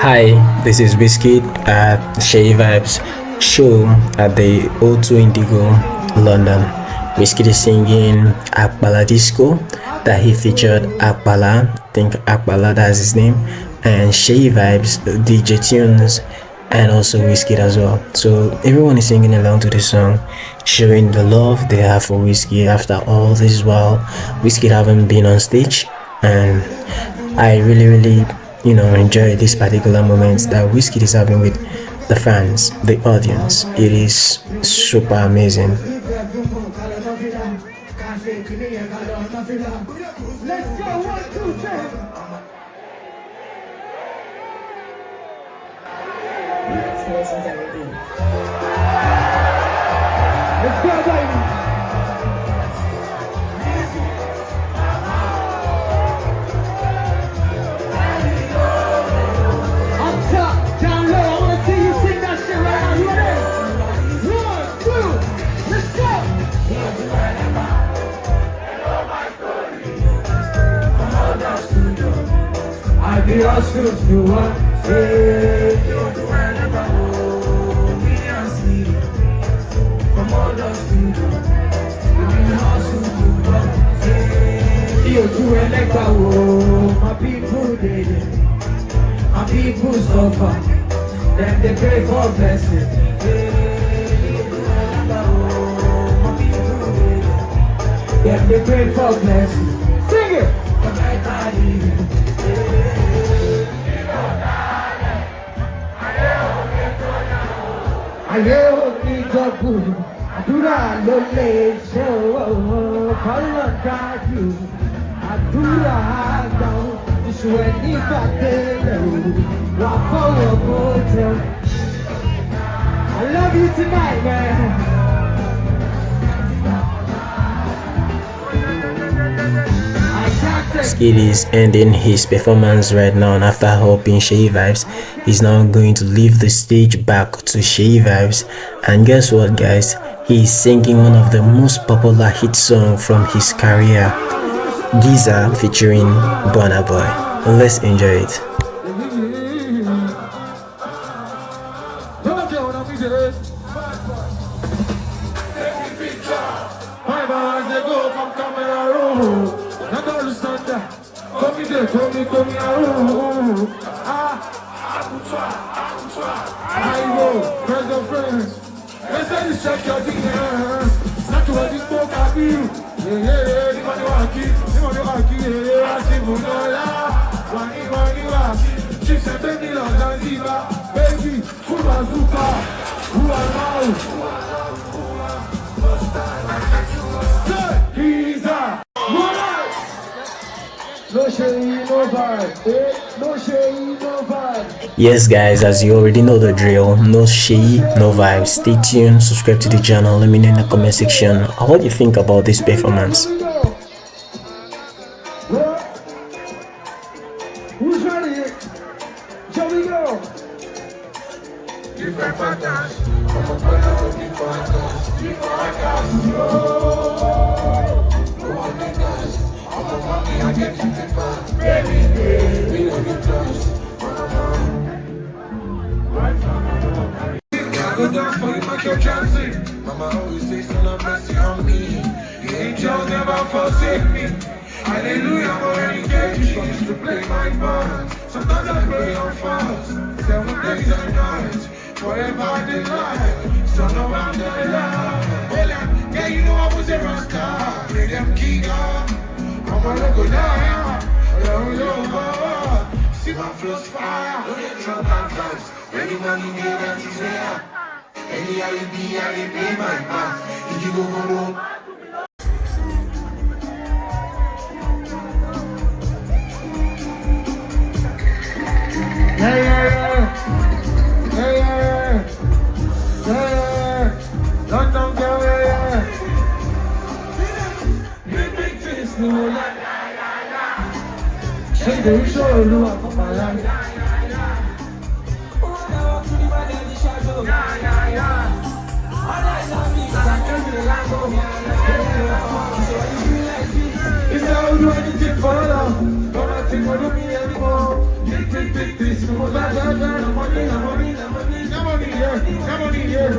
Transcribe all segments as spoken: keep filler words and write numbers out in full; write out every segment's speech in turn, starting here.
Hi, this is Wizkid at Shay Vibes show at the O two Indigo, London. Wizkid is singing Akpala Disco that he featured Akpala, I think Akpala, that's his name, and Shay Vibes, D J Tunes, and also Wizkid as well. So everyone is singing along to the song, showing the love they have for Wizkid after all this while Wizkid haven't been on stage. And I really, really, you know, enjoy this particular moment that Wizkid is having with the fans, the audience. It is super amazing. Let's go, one, two, three. Let's go, baby. Up top, down low, I wanna see you sing that shit right now. You ready? One, two, let's go. I be hustle to one. Say, from all those people, we be hustle to one. Say, you do it like that, oh, my people, they, my people suffer. Then they pray for blessing. Yeah, they pray for blessing. Sing it. Ayé ò ní dọ́gbù, àdúrà ló lè ṣe o, kọ́lọ̀ dájú, àdúrà àgbà o, ìṣù ẹ̀ nígbà délẹ̀ o, wà fọwọ́ bó tẹ. I love you tonight, man. Skid is ending his performance right now, and after helping Shay Vibes, he's now going to leave the stage back to Shay Vibes. And guess what, guys? He is singing one of the most popular hit songs from his career, Giza featuring Burna Boy. Let's enjoy it. Five hours ago from Cameroon, Nagalu Santa, come here, come here, come here, oh, oh, oh. Ah, I go, friends of friends. They say this check your thing, eh. Not to what this book I feel. Yeah, yeah, yeah, the money walk it, the money walk it, yeah, yeah, I see who no lie. Money, money walk it. She said, baby, love, Zanzibar, baby. Yes, guys, as you already know the drill, no Shay, no vibes. Stay tuned, subscribe to the channel, let me know in the comment section what you think about this performance. Who's ready? Here we go. Different patterns. I'm a brother with different patterns. Different patterns. Oh, oh, niggas. I'm a mommy, I get to the back. Baby, baby, we know the trust. I go down for you, Michael Jackson. Mama always says, son, have mercy on me. The angels never forsake me. Hallelujah, I'm already dead. She used to play my part. Sometimes I pray and fast. Seven days and nights. Forever I delight. Son of Abdullah. Hola, yeah, you know I was a Rasta. Play them king up. I'm a local now. See my flows fire. Don't you drop my vibes. Any money there that is there. Any I be, I dey play my part. If you go go low. Yeah, yeah, yeah. Yeah, yeah, yeah. Yeah, yeah, yeah. London girl, yeah, yeah. Big, big things, no lie. Shake the show, Olúwa, for my life. It's how we do anything for love. But I think what Come on in here, come on in here.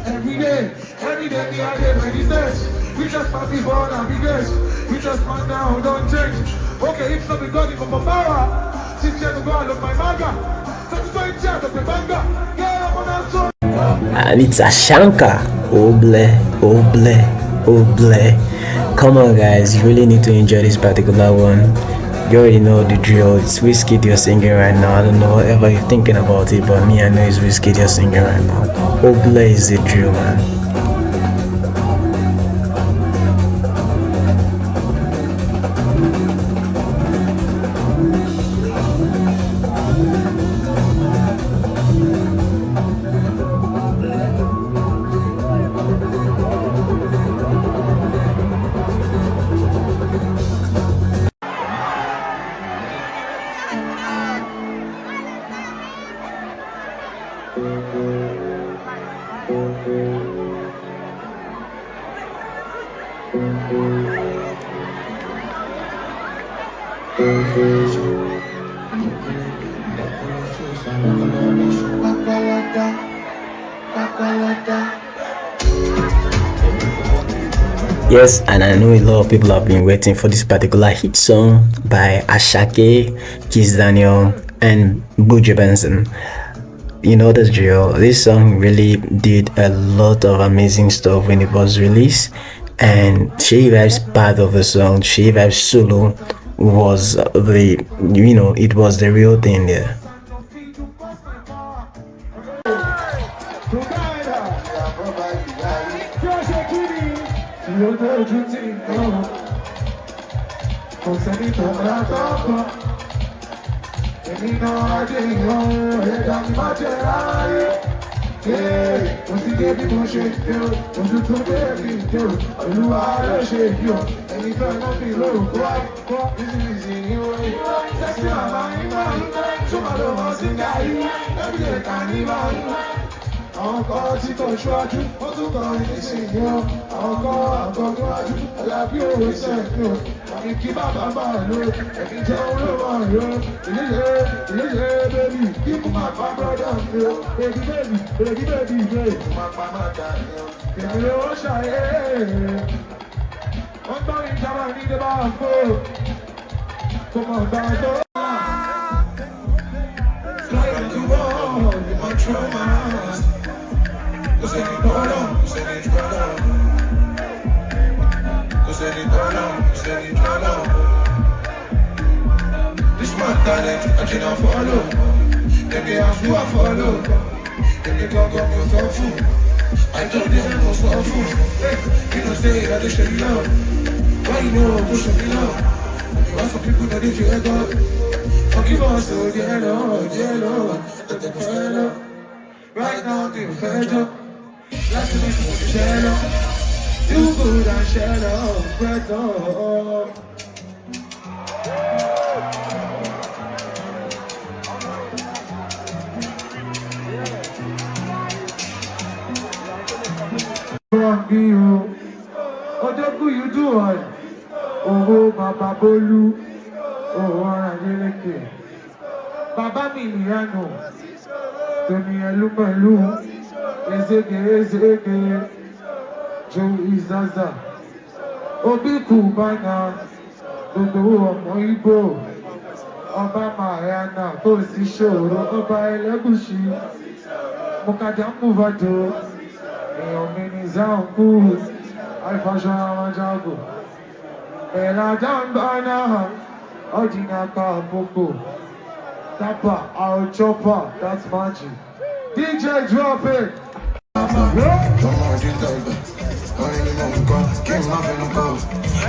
Every day, every day, me I dey my business. We just pass before the biggest. We just man now don't change. Okay, if not be God, if for power, six years ago I look my manga. That's why it's out of the manga. Yeah, I'm on a song. And it's Ashanka. Oble, oble, oble. Come on, guys, you really need to enjoy this particular one. You already know the drill. It's Wizkid you're singing right now. I don't know whatever you're thinking about it, but me, I know it's Wizkid you're singing right now. Oble is the drill, man. Yes, and I know a lot of people have been waiting for this particular hit song by Asake, Kizz Daniel, and Buju Banton. You know the drill. This song really did a lot of amazing stuff when it was released, and Seyi Vibes part of the song, Seyi Vibes solo, was the, you know, it was the real thing there. Èmi náà á dé yan ẹ̀dá mi má jẹ́ ráyè. Ee, mo ti dé bí mo ṣe dé o, mo tún tún dé bí dé o, olúwa ló ṣe yí o, ẹni fẹ́ mọ́ mi lórúkọ àìkú, bísíbísí ni ó rí. Sẹ́sì àmà iná iná, ṣùgbọ́n ló mọ sí gáyé, ẹbí lè kà ní máa ń lọ. Àwọn kan tí kò ṣíwájú, wọ́n tún kàn ní sí ìyẹn o, àwọn kan àgọ́ níwájú, alábí òwe sẹ́yìn o. Àbí kí bàbá máa lo ẹ̀mí jẹ́ olówó ọ̀yọ́. Ìlíye ìlíye bébì kíkú máa pa brọ́dà mi o. Bébì bébì bébì bébì bébì. Máa pa máa dà ní o. Èmi ló ń ṣàyè. Wọ́n gbọ́ mi jábọ̀ ní ìjọba àpò. Kò mọ̀ gbà tó. Fly on the wall with my traumas. Go send it all on, go send it all on. Go send it all on, go send it all on. This my talent, I cannot follow. Then they ask who I follow. Then they talk on your cell phone. I told them I was awful. Hey, you know, say I just show you love. Why you know I'm pushing me love? Why some people don't feel God? Forgive us, oh dear Lord, dear Lord. Let them feel love. Right now, they feel love. Last week, we share love. Do good and share love. Bread love. Ọjọ́ kú yìí dùn ọ̀ owó bàbá bólú owó Adeleke bàbá mi ìyanu tèmi ẹlúmọ̀lú ezeke ezeke Joe Izaza Obi Cubana gbogbo ọmọ Igbo ọba Mariana kò sí ṣòro ọba Elegushi Mukada Muvado èèyàn mi ní Zanku Alifasọ Aranjago Bella Dambana Ọdínàkà Àpòpò Dapper Our Chopper that's magic D J drop it. Ọmọ ọdún tó ń bọ̀, orin ni mò ń kọ́, kí n má fẹnu kọ́.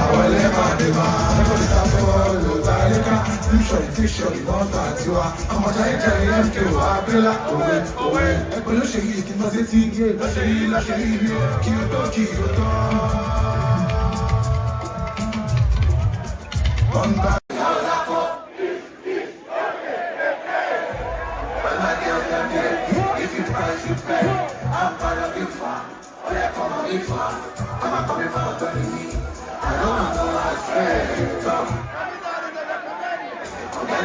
Àwọn ilé máa dé bá, ẹ̀kọ́ ti ta fọ́ ló ta ayé ká. Tíṣọ̀ tíṣọ̀ ìbọn ta tiwa, ọmọ jayé jayé M K O Abiola. Òwe òwe, ẹ̀kọ́ ló ṣe yìí kí n bá sétí. Lọ́ṣẹ̀ yìí lọ́ṣẹ̀ yìí bí ó kí o tó kí o tán. Wọ́n ń bá. If you price, you pay. I'm part of you, fam. Oh, yeah, come on, me, fam. Come on, come on, come on, come on, me. I don't want no last friend.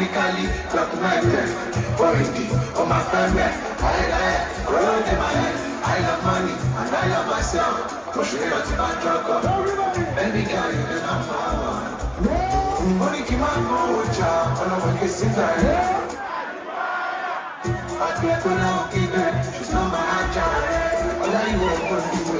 Kali, black man, yeah. Orange, on my fan, yeah. I, I, I love money, and I love myself. Push me out to my drug. Baby girl, you the number one. Money keep my mood, child. All I want is in there. I can't put out either. She's not my child. All I want was the way.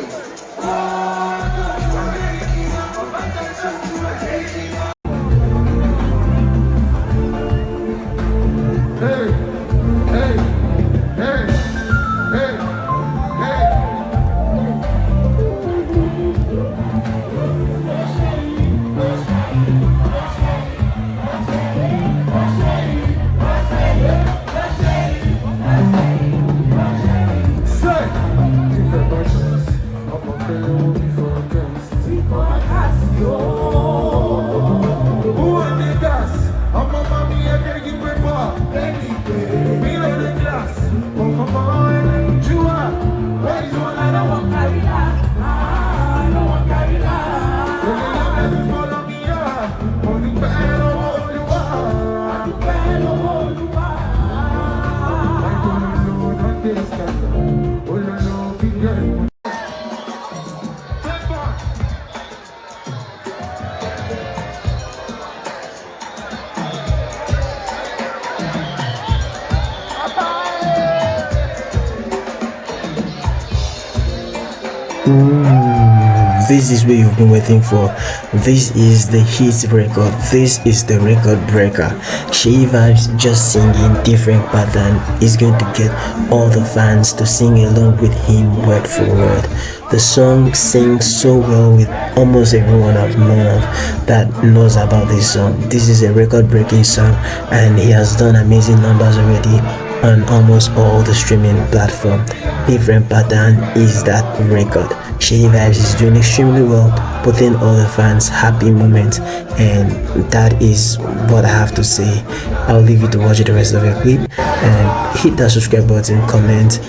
This is what you've been waiting for. This is the hit record. This is the record breaker. She Vibes just singing different pattern is going to get all the fans to sing along with him word for word. The song sings so well with almost everyone I've known of that knows about this song. This is a record breaking song, and he has done amazing numbers already on almost all the streaming platform. Different pattern is that record. She Vibes is doing extremely well, putting all the fans happy moments, and that is what I have to say. I'll leave you to watch the rest of the clip and hit that subscribe button, comment.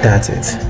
That's it.